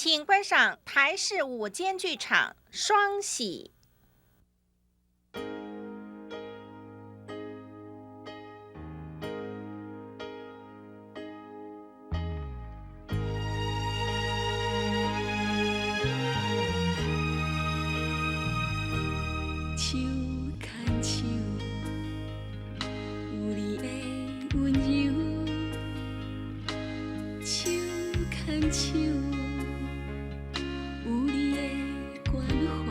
請觀賞台視午間劇場《雙喜》。手牽手，有你的溫柔；手牽手，有你的關懷；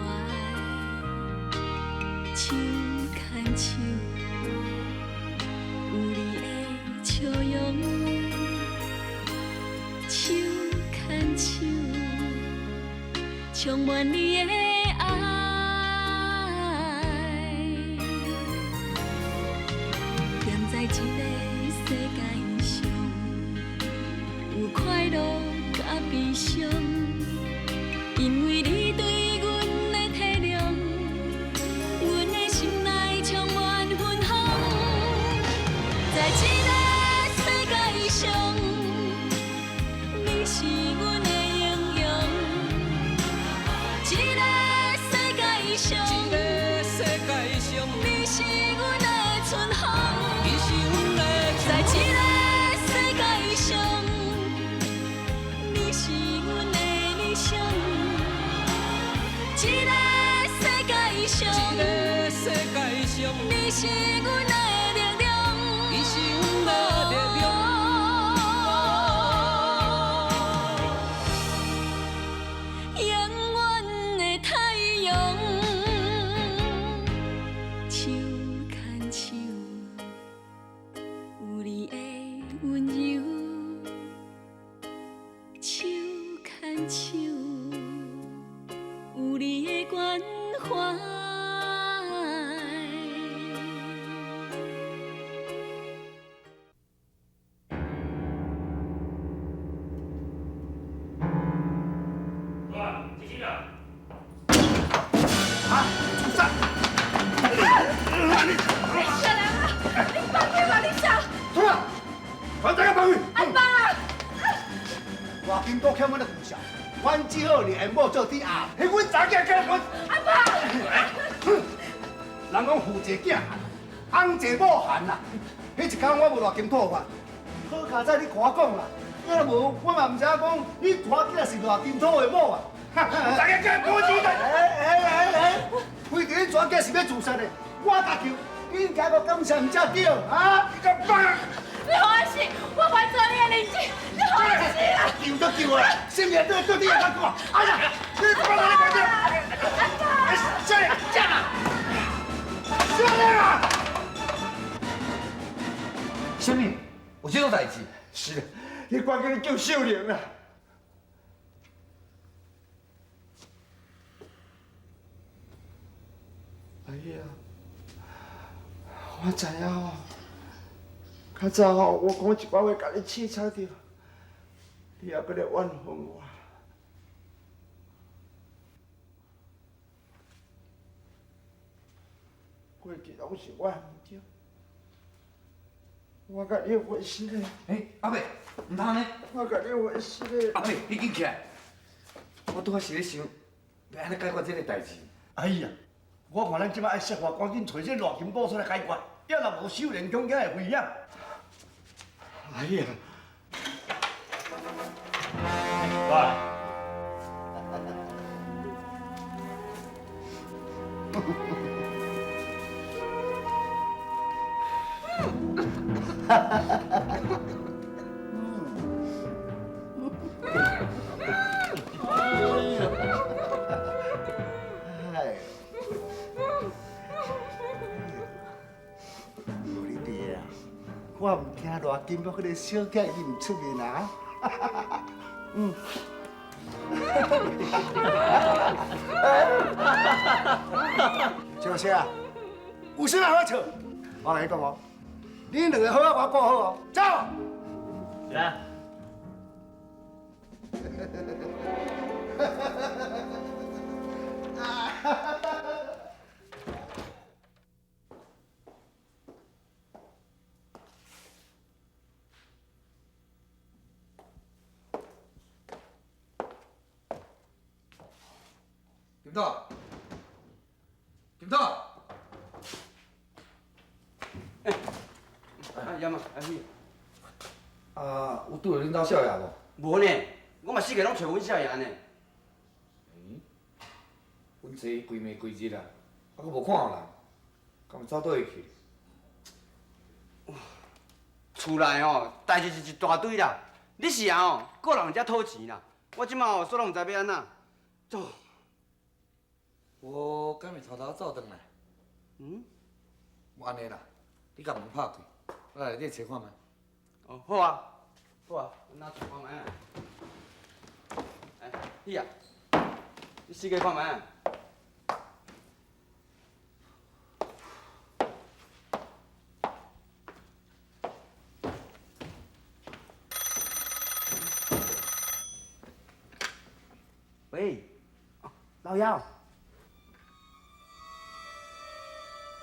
手牽手，有你的笑容；手牽手，充滿你的愛。踮在這个世界上，有快樂佮悲傷，因為你對阮的體諒，阮的心內充滿芬芳。在這个世界上，你是阮的英雄。這个世界上，這個世界上，你是阮的春風。你是阮的在這个世界上，你是阮的理想。這个世界上，這個世界上，你是阮的力量。你是阮的力量。永遠的太陽，手牽手，有你的溫柔；手牽手，有你的關懷。啊！自殺！小良啊，你放開我，你笑！出來！反正放開！阿爸，偌金都欠阮的故事，阮只好連某做主啊！彼阮查囝囝阮。阿爸，人講父濟囝寒，翁濟某寒啦。彼一工我無偌金討飯，好佳哉你看我講啦，你若無，我嘛毋知影講你娶囝是偌金土的某啊！大家囝無錢的，哎哎哎哎，非得你娶囝是欲自殺的，我共求，應該我感謝毋才對啊！你個爸！你予我死，我還做你的鄰居，你予我死啦！救都救啊，性命都對你會當講。哎呀，你放我你放阿爸，少年，這啊，少年啊！啥物？有這種代誌？是啦，你趕緊去救秀玲啦！哎呀，我知影吼，較早吼，我講一寡話，共你刺插著，你猶閣咧怨恨我。過去攏是我毋對，我共你分析咧。欸，阿伯，毋通按呢。我共你分析咧。阿伯，你緊起來！我拄仔是咧想，欲按怎解決這个代誌。哎呀，我看咱這擺愛設法趕緊揣這偌金寶出來解決，要若無秀玲恐驚會危險。哎呀！喂。哈哈哈哈哈！哎，無你爹啊，我毋驚偌金寶彼个小囝伊毋出面啊！嗯。笑啥？有啥好笑？我共你講哦，你兩个好好共我顧好哦，走。來。金土，金土。欸，啊，爷嘛，阿辉。啊，有拄著恁兜少爷无？无呢，我嘛四界攏揣无阮少爷呢。嗯？阮妻规暝规日啊，啊，阁无看予人，敢有走佗位去？厝内吼，代志是一大堆啦。你是啊吼，阁有人遮讨钱啦。我这马吼，煞拢毋知欲按怎做。我敢会偷偷走转来？嗯？无按呢啦，你共门拍开，我来内底揣看觅。哦，好啊，好啊，阮来揣看觅啊。哎，你啊，你试过看觅啊。喂，老爷，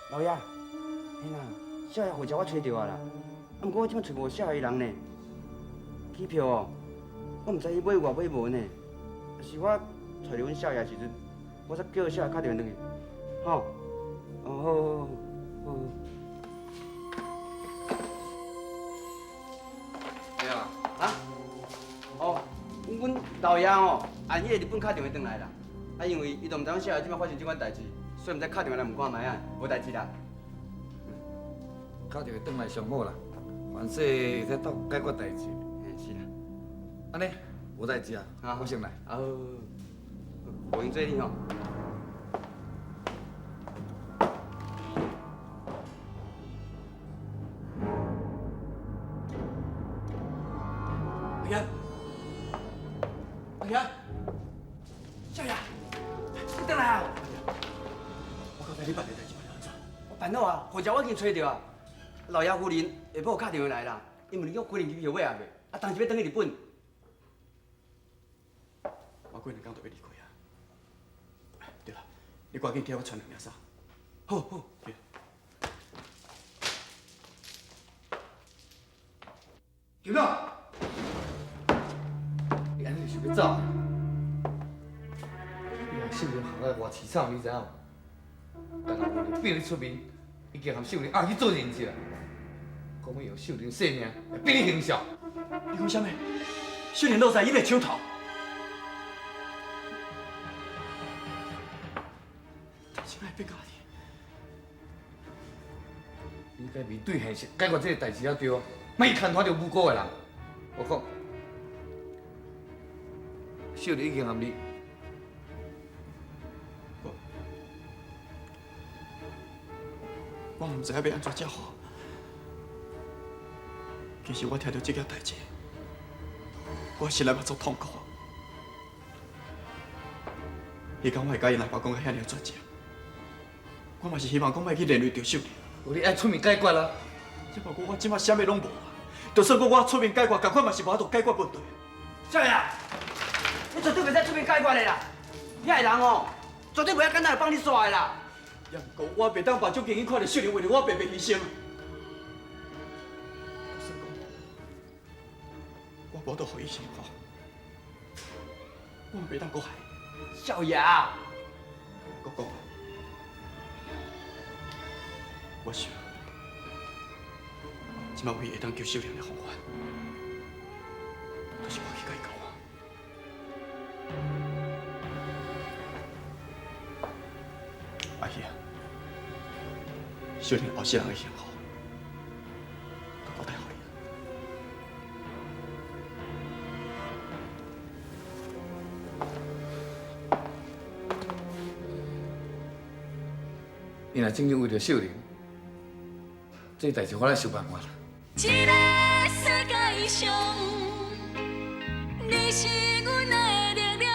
老爷，嘿啦，少爷护照我揣著啊啦，啊，毋过我这摆揣无少爷人呢。机票哦，我毋知伊买有抑买无呢。若是我揣著阮少爷时阵，我才叫少爷敲电话转去，吼。哦，好好好，好。对啊。啊？哦，阮老爷吼，按夜日本敲电话转来啦。啊，因为伊都毋知阮少爷这摆发生这款代志，所以毋知敲电话来问看觅啊，无代志啦。敲电话转来上好啦，反正会使斗解决代志。嘿，是啦。按呢，无代志啊，我先来。啊好，无闲做你吼。阿爷，阿爷，少爷，你转来啊！我交代你办的代志办按怎？我办好啊，护照我已经揣著啊。老爷夫人下晡有敲电话来啦，伊问你讲飞轮机票买啊未？啊，当时欲转去日本。我过两工就欲离开啊。对啦，你赶紧替我穿两件衫。好好。对。金老，你按呢是想欲走？你若秀玲行到偌凄惨，你知影无？但若无你变你出面，已经和秀玲押去做人质啦。讲欲用秀玲性命来逼你行孝。你讲啥物？秀玲落在伊的手头。代志莫变家己。你应该面对现实，解决这个代志才对啊！莫去牵拖著无辜的人。我讲，秀玲已经和你。我毋知影欲按怎才好。其实我听著这件代志，我实在嘛足痛苦。彼工我会共𪜶老爸讲甲遐尔绝情，我嘛是希望讲莫去连累著秀玲。无你爱出面解决啦。只不过我这马啥物拢无啊，就算讲我出面解决，仝款嘛是无法度解决问题。少爷，你绝对袂使出面解决的啦！遐个人哦，绝对袂遐简单就放你煞的啦。也毋过我袂当目睭睁睁看著秀玲为著我白白牺牲。就算讲我无法度予伊幸福，我嘛袂当阁害伊。少爷，国公，我想，这摆唯一会当救秀玲的方法，就是我去共伊交换。阿喜啊，秀玲后世人的幸福，都交代予伊。伊若真正为著秀玲，这代志我来想办法啦。这个世界上，你是阮的力量。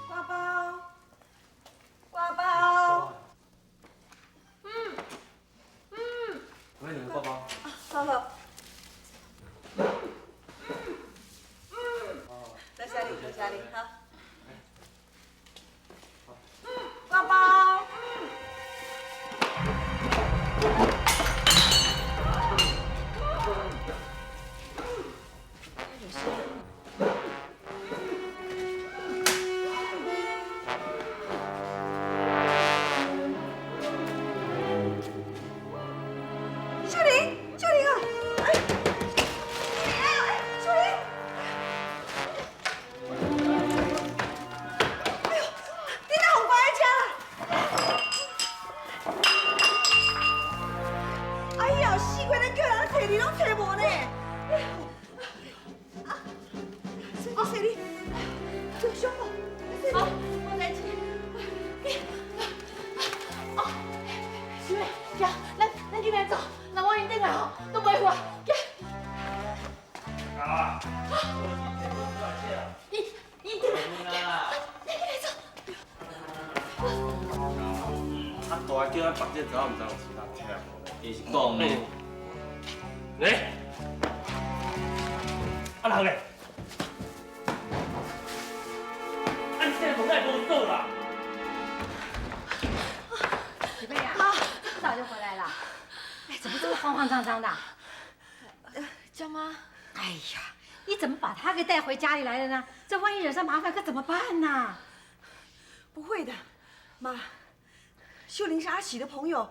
挂包，挂包。我两个挂包。好好。多谢你，多谢你，好。行，咱紧來走，若我𪜶轉來吼，都袂活。行。啊！伊轉來，咱緊來走。啊，大叫咱白這查某，毋知有時間聽無？伊是講的。欸？啊人咧？啊你這個門哪會無鎖啦？喜貝啊，這麼早就回來了？哎，怎麼這麼慌慌張張的？江媽。哎呀，你怎麼把他給帶回家裡來了呢？這萬一惹上麻煩，可怎麼辦呢？不會的，媽。秀玲是阿喜的朋友，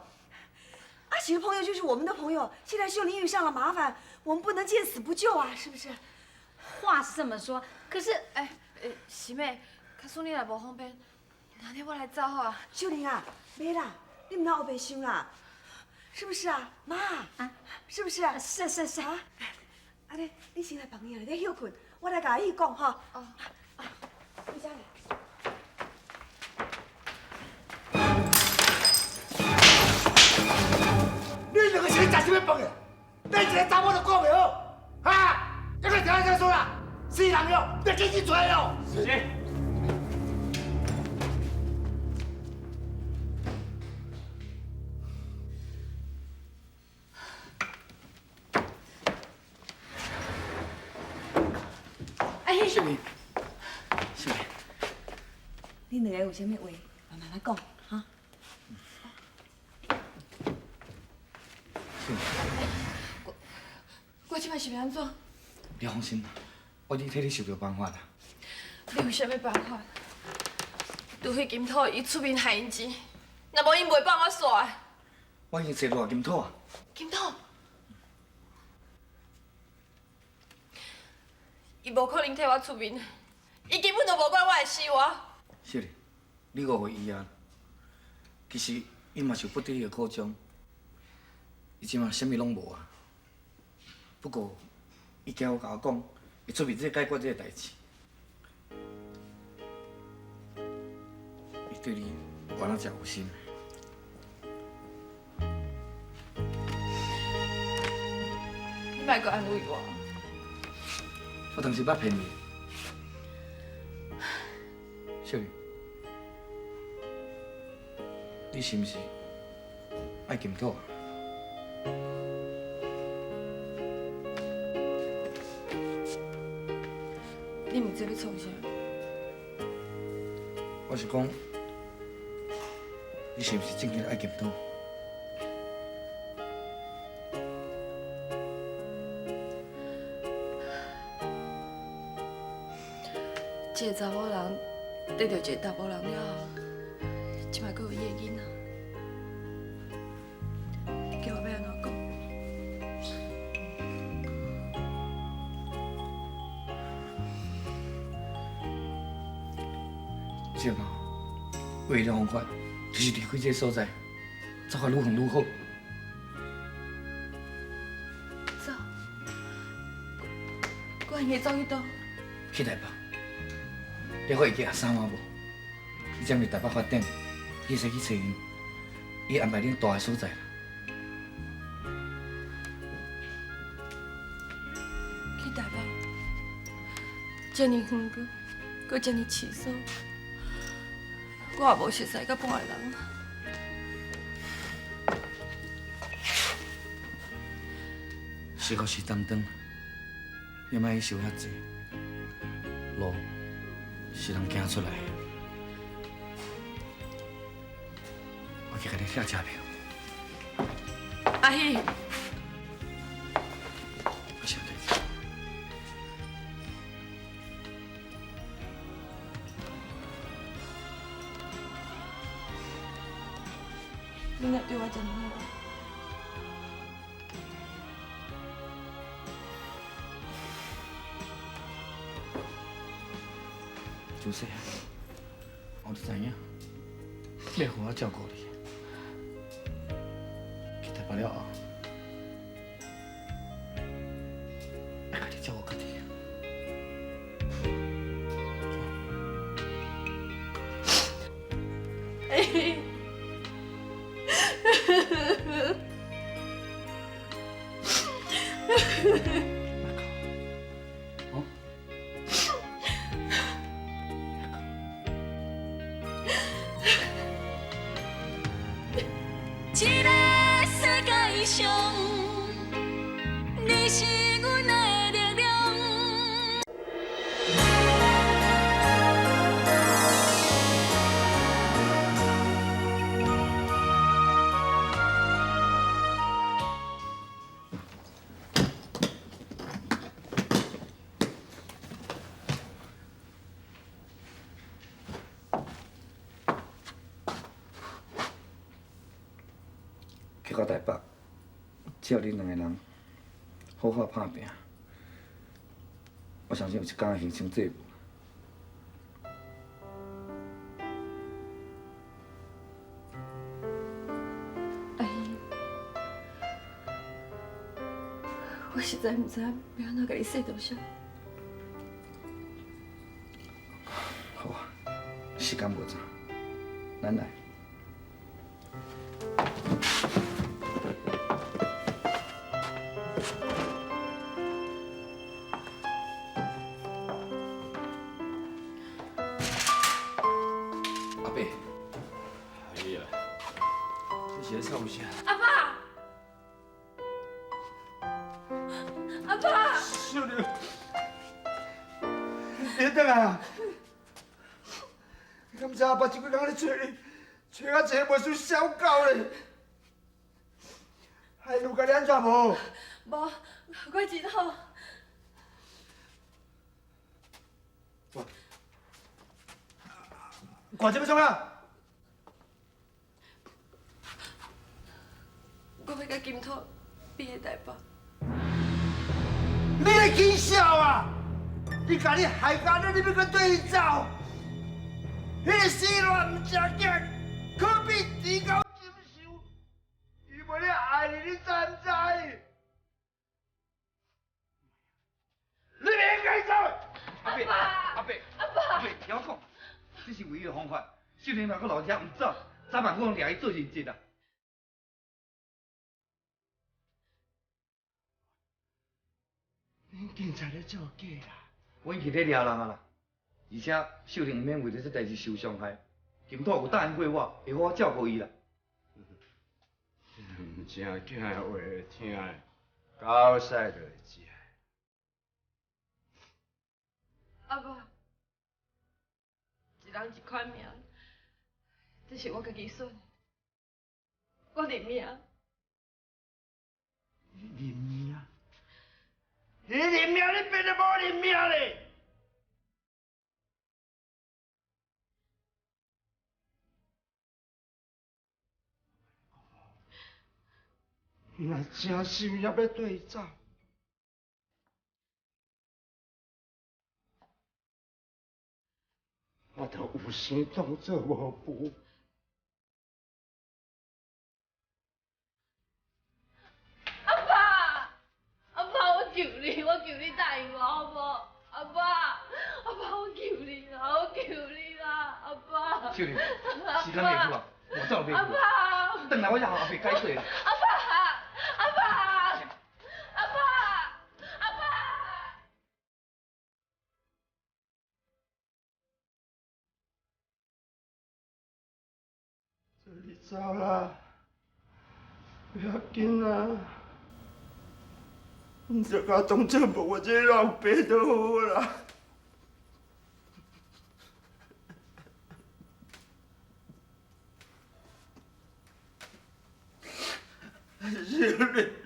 阿喜的朋友就是我們的朋友。現在秀玲遇上了麻煩，我們不能見死不救啊，是不是？話是這麼說，可是哎，喜妹，假使你若無方便，那你我來走好啊。秀玲啊，袂啦，你毋通烏白想啦，是不是啊，媽？啊，是不是啊？是是是。啊，按呢，你先來房間內底歇睏，我來共阿喜講吼。哦，啊，回家來。你兩個是咧食啥物飯的？你一個查某都顧袂好，哈？還閣聽啥說啦？死人喲，你緊去揣哦。是。哎，秀玲，秀玲，你兩個有啥物話，慢慢來講，哈。秀玲，我這擺是欲按怎？你放心，我已經替你想著辦法啦。你有啥物辦法？除非金土伊出面害𪜶錢，若無𪜶袂放我煞的。我已經揣著金土啊。金土，伊無可能替我出面，伊根本就無管我的死活。秀玲，你誤會伊啊。其實伊嘛是有不得已的苦衷，伊這馬啥物攏無啊。不過，伊今有共我講，會出面這解決這個代誌。伊對你原來真有心。你莫閣安慰我。我當時捌騙你，秀玲，你是毋是愛金土啊？你毋知欲創啥？我是講，你是毋是正經愛金土？一個查某人得著一個查埔人了後，這擺閣有伊的囡仔，你叫我欲按怎講？這嘛，唯一的方法就是離開這個所在，走甲愈遠愈好。走，我會走去佗？去台北。你還會記阿三仔無？伊踮佇台北發展，你會使去揣𪜶，伊安排恁蹛的所在啦。去台北，遮爾遠閣，閣遮爾凄爽，我也無熟似甲半個人。是個是擔當，你莫去想遐濟，路是人行出來的。我去共你拆車票。阿喜，我啥代誌？你若對我這麼好？自細漢，我就知影，你會予我照顧你。去台北了後，愛家己照顧家己。哎。哦。这个世界上，你是阮的力量。去到台北，只要恁两个人好好拍拚，我相信有一天会还清债务。阿姨，我实在毋知影欲按怎共你说多谢。好啊，时间无早，咱来。阿伯，哎呀，这是咧创啥？阿爸，阿爸，秀玲，你转来啊！你敢知阿爸这几工咧揣你，揣到一个袂输痟狗咧？还有共你按怎无？无，我真好。看这欲创啥？我欲共金土比去台北。你咧起痟啊！伊共你害甲呢，你欲阁缀伊走？彼个死乱毋食囝，可比猪狗禽兽。伊无咧爱你，你知毋知？你袂应该走。阿伯，阿伯，阿伯，阿伯，听我讲，这是唯一的方法。秀玲若阁留伫遮毋走，早晚我拢掠伊做人质啊！恁警察咧做假啦！阮去咧掠人啊啦，而且秀玲毋免为著这代志受伤害，金土有答应过我，会好好照顾伊啦。毋正经的话会听的，狗屎就会食。阿爸，一人一款命，这是我家己选的，我认命。你认命？你认命，你变得无认命咧！你若真心也欲缀伊走，我就有生当做无父。阿爸，阿爸，我求你，我求你答应我好无？阿爸，阿爸，我求你啦，我求你啦，阿爸。秀玲，时间袂久啊，我走袂阿久。爸。转来我才予阿伯解释啦。阿爸，阿爸，阿爸，阿爸。你走啦，不要紧啦，你就共当做无我这个老爸就好啦。秀玲。